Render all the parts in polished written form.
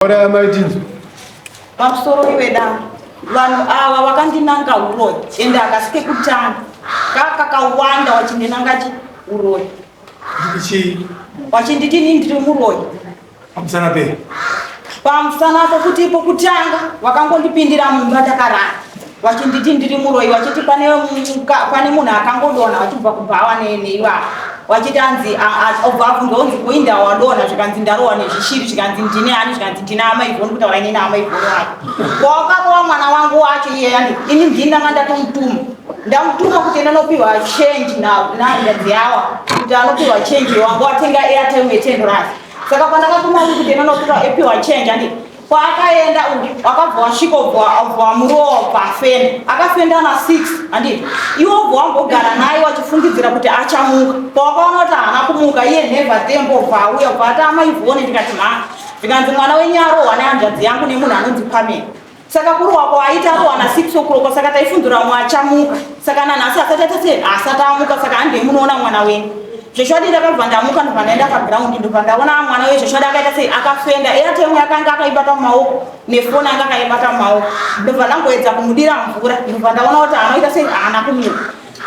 Taura amai tinzwe. Pamusoro iwe vanhu ava vakandinanga uroyi ende hakasi kekutanga kakakawanda wachindinanga chi uroyi Chii? wachinditi ini ndiri muroyi Pamusana pei? Pamusana pokuti pokutanga wakangondipindira mumba ndakarara wachinditi ndiri muroyi wachiti pane pane munhu akangodonha wachibva kubhawa neivava wachiti anzi obva abvunzwa unzi kuinda wadonha zvikanzi ndarohwa nezvishiri zvikanzi ndine ani zvikanzi ndine amaivhoni kutaura inini amaivhoni wacho wakarowa mwana wangu wacho iye andi ini ndini ndanga ndatomutuma ndamutuma kuti enda nopiwa change nahanzvadzi yawa kuti anopiwa change wangu watenga airtime yeten rand. Saka pandakatuma uyu kuti enda nopiwa epiwa change andi kwaakaenda uyu wakabva wasvika obva wamurowa obva afenda akafenda na 6 handiti iwe obva wambogara naye wachifungidzira kuti achamuka pawakaona kuti haana kumuka iye never tembo obva auya obva ati amaivhone ndikati mha zvikanzi mwana wenyu arohwa nehanzvadzi yangu nemunhu anonzi Pamela. Saka kurohwa kwaaita arohwa na 6 o'clock saka taifunzura mumwe achamuka saka nanhasi asati aita sei asati amuka saka handei munoona mwana wenyu zveshwadi ndakabva ndamuka ndobva ndaenda paground ndobva ndaona mwana uye zveshwadi akaita sei akafenda airtime yakanga akaibata mumaoko nefoni anga akaibata mumaoko ndobva ndangoedza kumudira mvura ndobva ndaona kuti anoita sei haana kumuka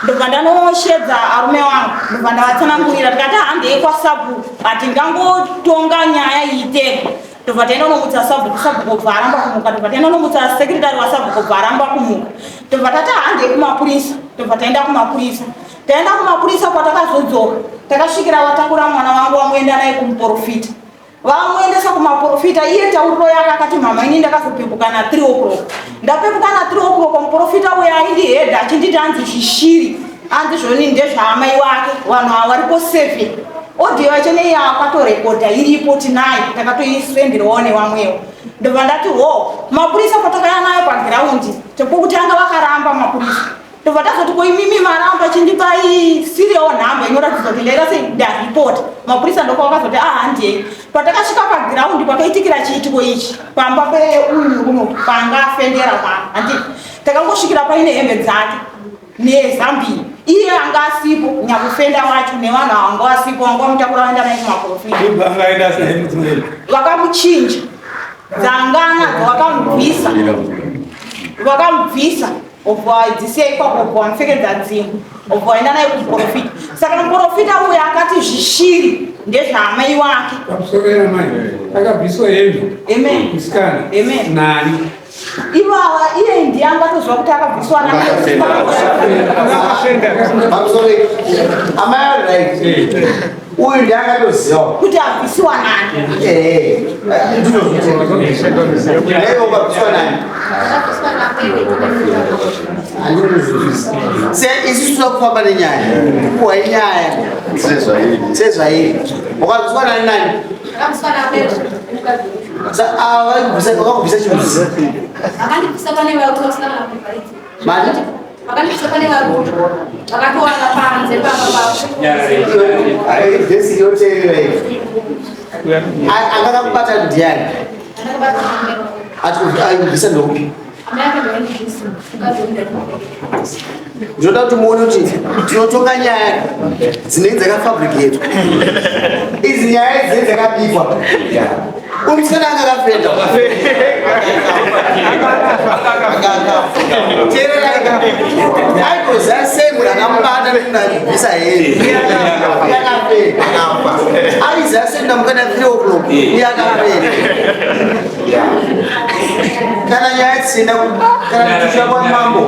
ndobva ndanoshedza arume wangu ndobva ndavatsanangurira tikati handei kwasabhuku hatingangotonga nyaya iyi tega Ndobva taenda kunomutsa sabhuku, sabhuku obva aramba kumuka. Ndobva taenda kunomutsa sekretari wasabhuku obva aramba kumuka. Ndobva tati handei kumapurisa. Ndobva taenda kumapurisa. Taenda kumapurisa kwatakazodzoka takasvikira vatakura mwana wangu vamuenda naye kumuporofita. Vamuendesa kumaporofita iye tauriro yake akati mama ini ndakazopepuka na 3 o'clock. Ndapepuka na 3 o'clock muporofita uya aindihedha achinditi hanzi zvishiri hanzi zvoni ndezvaamai wake vanhu ava varipo 7 Audio yacho nei yakatorekodha iripo tinayo takatoisenderawo nevamwewo ndobva ndati ho mapurisa patakaya nayo pagiraundi pokutanga vakaramba mapurisa ndobva tazoti ko imimi maramba chindipai siriyawo nhamba inoratidza kuti ndaita sei ndaripota mapurisa ndokwavakazoti ahandei patakasvika pagiraundi pakaitikira chiitiko ichi pamba peuyu murume panga afendera mwana handi takangosvikira paine hembe dzake nezambia iye anga asipo nyakufenda wacho nevanhu ava anga asipo vanga vamutakura vaenda naye kumaprofita vakamuchinja dzangana vakamubvisa vakamubvisa obva vaidzisiya ipapo obva vamupfekedza dzimwe obva vaenda naye kumuprofita saka muprofita uyo akati zvishiri ndezvaamai wake akabviswa hembe musikana nani Ivava iye ndiye angatoziva kuti akabviswa Pamusoro amai ari right. Uyu ndiye angatoziva kuti abvisiwa nani. Eh. Leo ukabviswa nani? Se isusu toda kufamba nenyaya. Kuwa inyaya. Sezvairi. Ukabviswa nani nani? Vakakubvisa chimbuzi. Vakandibvisa pane varume vasina kana kuvharidza. Mani? Vakandibvisa pane varume vakatowana panze pamba pavo. Vhesi yoteerera iyi. Angakakubata ndiani? Ati aikubvisa ndoupi? Ndinoda kuti muone kuti tinotonga nyaya dzinenge dzakafabricatwa. Idzi nyaya dzinenge dzakabikwa. Uyu musikana anga akafenda. Teererai. Aitoziva sei munhu akamubata nemunhu akubvisa here? Akafenda. Aiziva sei ndamuka na 3 o'clock. Iye akafenda. Kana nyaya dzisina kana kuchira kwamambo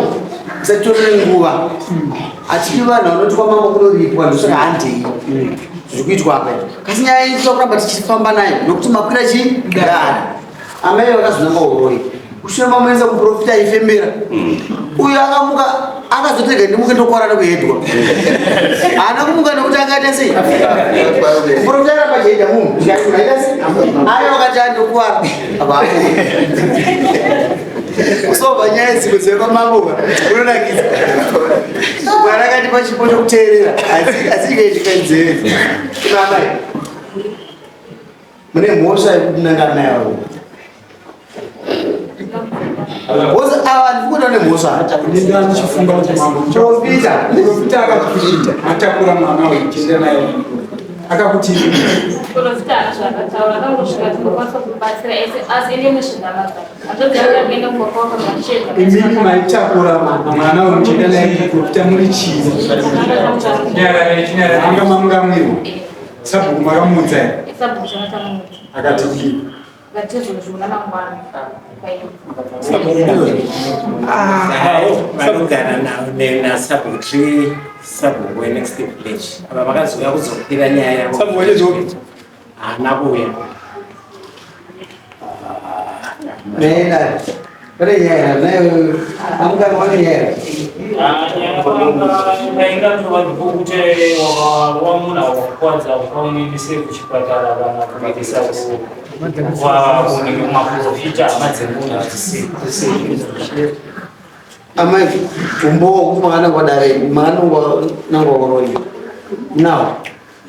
tisatorere nguva hatidi vanhu vanoti kwamambo kunoripwa ndosaka handei zviri kuitwa apa kasi nyaya iyi tinoda kuramba tichifamba nayo nokuti makwira chii dare amai vakazonanga uroyi kusvira mamuendesa kuprofita aifembera uyo akamuka akazotega ndimuke ndokwara nekuhedwa haana kumuka nekuti angaita sei muprofita aramba achienda munhu aita sei ayo akati andokwara kusova nyaya dzimwe dzekwamambo unonakidza mwari akatipa chipo chokuteerera asi chikaitika nzeve amai mune mhosva yekutinanga amai avo Woza ava ndikuda nemhosva. Ndinda ndichifunga kuti mambo Profita. Profita akati matakura mwana uyu tiende naye. Akakuti Profita haana zvaakataura, akangosvika tinokwanisa kubatsira ese asi ende nezvindavaka. Hanzvadzi yangu yakaenda kumba kwavo vakacheka. Imimi maitakura mwana wemuchienda naye kuprofita muri chii? Anga mamuramwirwa. Sabhuku makamuudza here? Sabhuku zvakatamuudza. Akati kudii? Ngatizozviona mangwana. Vanogara nasabhuku tiri sabhuku wenext village ava vakazouya kuzokwira nyaya yavo. Sabhuku wachezopi? Haana kuuya. Nena, pane nyaya nayo amukanga pane nyaya. Ndainga ndovanhu kuti wamuna wakukwadza ukamuendese kuchipatara kana kuendesa kumaprofita hama dzemunhu hadzisipo. Amai, umbowo kuti makanangwa dare, makanangwa nangwa uroyi. Now,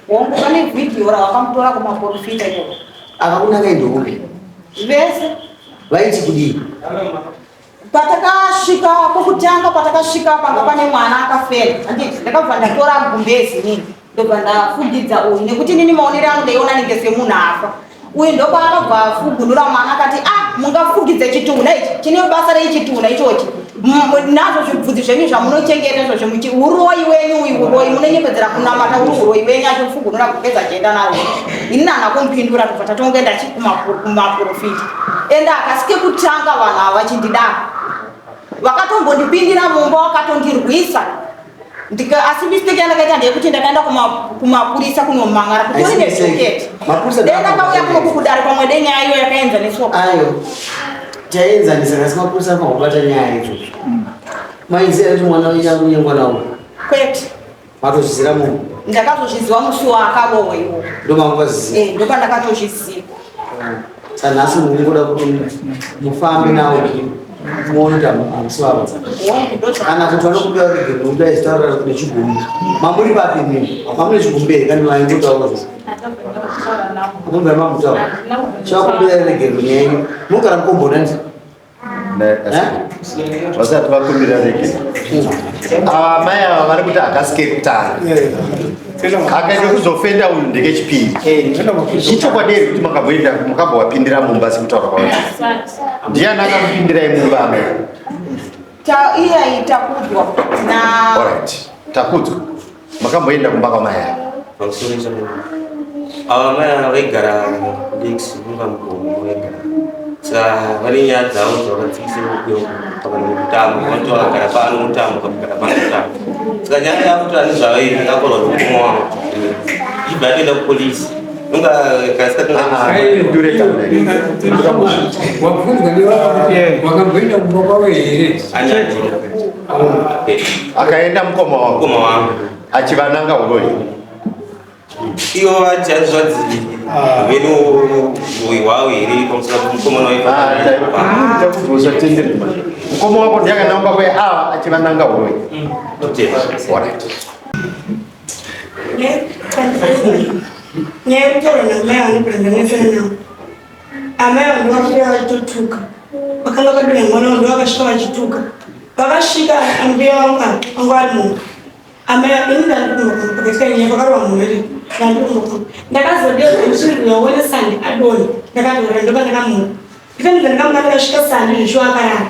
Hongu, pane vhidhiyo ravakamutora kumaprofita ikoko. Akakunanga ndokupi? Vese. Vaiti kudii? Patakasvika pokutanga, patakasvika panga pane mwana akafera, handiti? Ndakabva ndatora gumbezi inini, ndobva ndafugidza uyu, nekuti inini maonero angu ndaiona nenge semunhu afa uyu. Ndopaakabva afugunura mwana, akati, "Ah, mungafugidze chitunha ichi? Chine basa rei chitunha ichochi? Nazvo zvibvudzi zvenyu zvamunochengeta izvozvo, muchi uroyi wenyu uyu, uroyi munonyepedzera kunamata, uri uroyi wenyu." Achifugunura gumbezi achienda naro. Ini hana kumupindura, tobva tatongoenda kumaprofita. Ende akasike kutanga vanhu ava vachindidaro, vakatombondipindira mumba, vakatondirwisa. Asi mistake yandakaita ndeyekuti ndakaenda kumapurisa kunomang'ara kutori Haisi mistake. nedocket. Mapurisa Dei ndakauya kuno kukudare pamwe dei nyaya iyo yakaenzaniswa. Ayo, taenzanisa, kasi mapurisa akangobata nyaya idzodzo. Maiziva kuti mwana wenyu akunyengwa nawo? Kwete. Matozvizira munhu? Ndakazozviziva musi waakarohwa iwo. Ndomangwaziziva? Eh, ndopandakatozviziva. Saka nhasi mungoda kuti mufambe nawo muone kuti hamusi vavo? Hongu, Kana kuti vanokumbira regero nokuti aizitaurira nechigumbu. Mamuri papi mimi? Mamune chigumbu here kana maingotaura? Amubva mamutaura. Chakumbira regero nyaya yenyu. Munogara mukombona ndi? Vasati vakumbira regero, ava mai ava vari kuti hakasike kutanga, akaenda kuzofenda uyu ndekechipiri. Ichokwadi here kuti makamboenda makambowapindira mumba sekutaura kwavo? Ndiani akakupindirai mumba, amai? Iye Takudzwa na Alright, Takudzwa, makamboenda kumba kwamai ava? Pamusoro chamunhu, ava mai ava vaigara Lex kunga mugomo vaigara, saka vane nyaya dzavo dzavakatsikisa pakana mutambo, vanoti vakagara pano mutambo, vakagara pano mutambo. Saka nyaya yakuti ane zvavairi akakorwa nomukoma wangu, ichibva yatoenda kupolisi nonga Wabvunzwa nevapi, wakamboenda kumba kwavo here? Akaenda mukoma wako? Mukoma wangu. Achivananga uroyi? Ivo vati hanzvadzi vene uroyi hwavo here pamusoro pemukomana? Usatendere, mukoma wako ndiye akaenda kumba kwe ava achivananga uroyi? Alright. Nyaya yekutaura namai vanogara ndanetsana navo. Amai vanhu vakauya vachitotuka, vakanga vadonha mwana wangu. Vakasvika vachituka, vakasvika ambuya vangu ava vanga vari mumba. Amai, ini ndandiri pakaitika nyaya pakarova munhu iri, ndandiri kumba. Ndakazodedza ndichirwaone Sandi adonha, ndakatora ndopa ndakamuka, ndikanidza ndikamuka, ndakasvika Sandi zvishuwa akarara.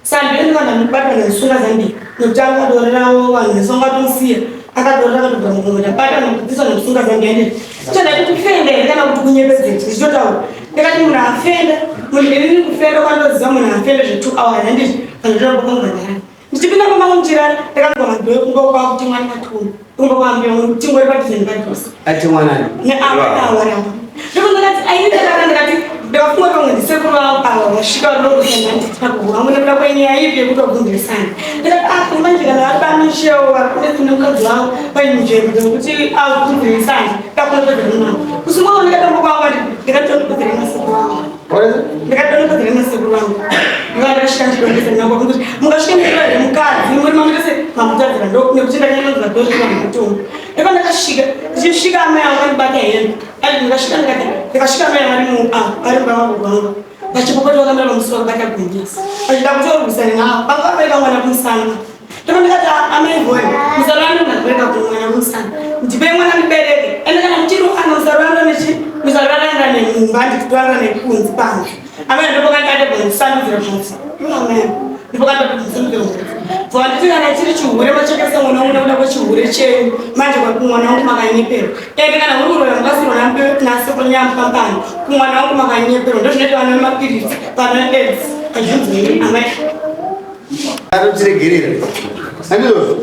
Sandi ndinga ndamubatwa nesunga zambia nekuti akadorerawo vanhu nesonga atomusiya akadorera, akatobva mugomo. Ndabata nokudziswa nekusunga zambia. Ndiri cho ndati kufenda here kana kuti kunyepedzera? Ndichitotaura ndakati munhu afenda, munhu inini kufenda kwandoziva munhu afenda zve2 hours, handiti? Vandotora kwakangandarana ndichipinda mama muchirara, ndakanzwa madhoyo kumba kwakuti mwana matunu kumba kwambuya tingori padhuze nepadhuze. Ati mwanani? Neawarama ndipo ndakati aindakaka, ndakati ndakafunga pamwe ndisekuru vangu ava vasvika vandokusananditakuhangu nekuda kwenyaya ipi yekutobvunzirisana. Ndikati ah, manje kana vari bamishewo vari kune mukadzi wangu painzvimbo dzekuti abvunzirisana, ndakunopedzera mwana kusumwa. Ndakatombo kwangu ati ndikatonokodzera masekuru vangu, ndikatonokodzera masekuru vangu. Ndakasvika ndidondesa nangu kuti mungasvike mutorere mukadzi muri mamutese mamutadzira nekuti ndakanyonzwa dozvi vanhu mutombo. Ndipo ndakasvika, ndichisvika amai vangu vandibata hembe. Ati ndakasvika, ndikati ndakasvika amai vari mumba vangu vachipopota vakamira pamusuwo vakabata gumbezi vachida kutorwisana navo, vanga vakaita mwana kumusana. Ndobva ndikati amai voye musarurando ndakubereka kumwana musana ndipei mwana ndibereke ende kana muchirukana musarurando nechi musaruranda nemumba ndikutoranda nekunzi panze amai ndopakandikatebondisandudzira kunzi amai ndopakandikatebondisandudzira kunzi bva nditi kana chiri chihure machekesa mwana wangu nekuda kwechihure chenyu manje kumwana wangu makanyeperwa ende kana uri uroya mukasirwa nasekonyamupambani kumwana wangu makanyeperwa ndozvinoita vana vemapiritsi vana aids azvinzi amai Anotiregerera. Handizvozvo.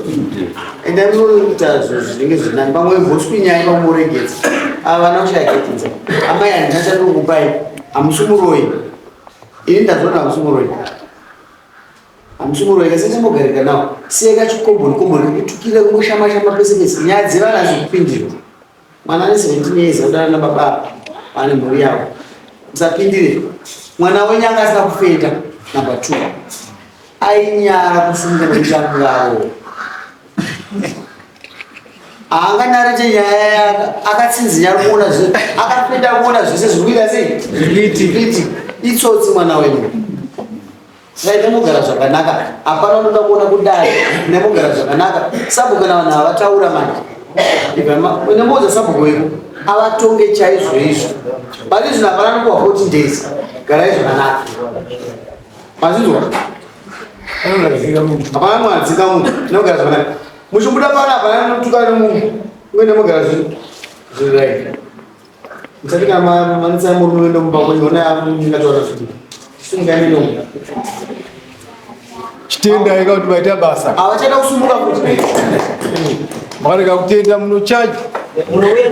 Enda munoita zvinhu zvinenge zvinani. Pamwe voswinyai pamwe moregedza. Ava vana kushaya gedza. Amai handina chandinokupai. Hamusi muroyi. Ini ndazoona hamusi muroyi. Hamusi muroyi kasi timbogarika nawo. Siyai kachikomboni komboni kekutukira kungoshama shama pese pese. Nyaya dzevana hadzikupindirwa. Mwana ane 17 years anodana nababa apa vane mhuri yavo. Musapindire. Mwana wenyu anga asina kufenda number 2. Ainyara kusunga nekuti akungaro. Haanganarete nyaya yake akatsinzinya kuona zvese akafenda kuona zvese zviri kuita sei? Zviri kuitika. Itsotsi mwana wenyu. Dai nemugara zvakanaka hapana unoda kuona kudai nemugara zvakanaka sabhuku kana vanhu avataura manje nemuudza sabhuku weko avatonge chaizvo izvo pari zvino hapana nokuwa 14 days garai zvakanaka mazvinzwa hapana mwadzika munhu nemugara zvakanaka muchibuda pano hapana notuka nemunhu uye nemugara zviri right Musati kana manetsa murume wendo mumba kwenyu ona ndingataura zviti. Sungai neno. Chitendai kuti maita basa. Havachada kusumuka futi. Makarega kutenda munochaji. Munouya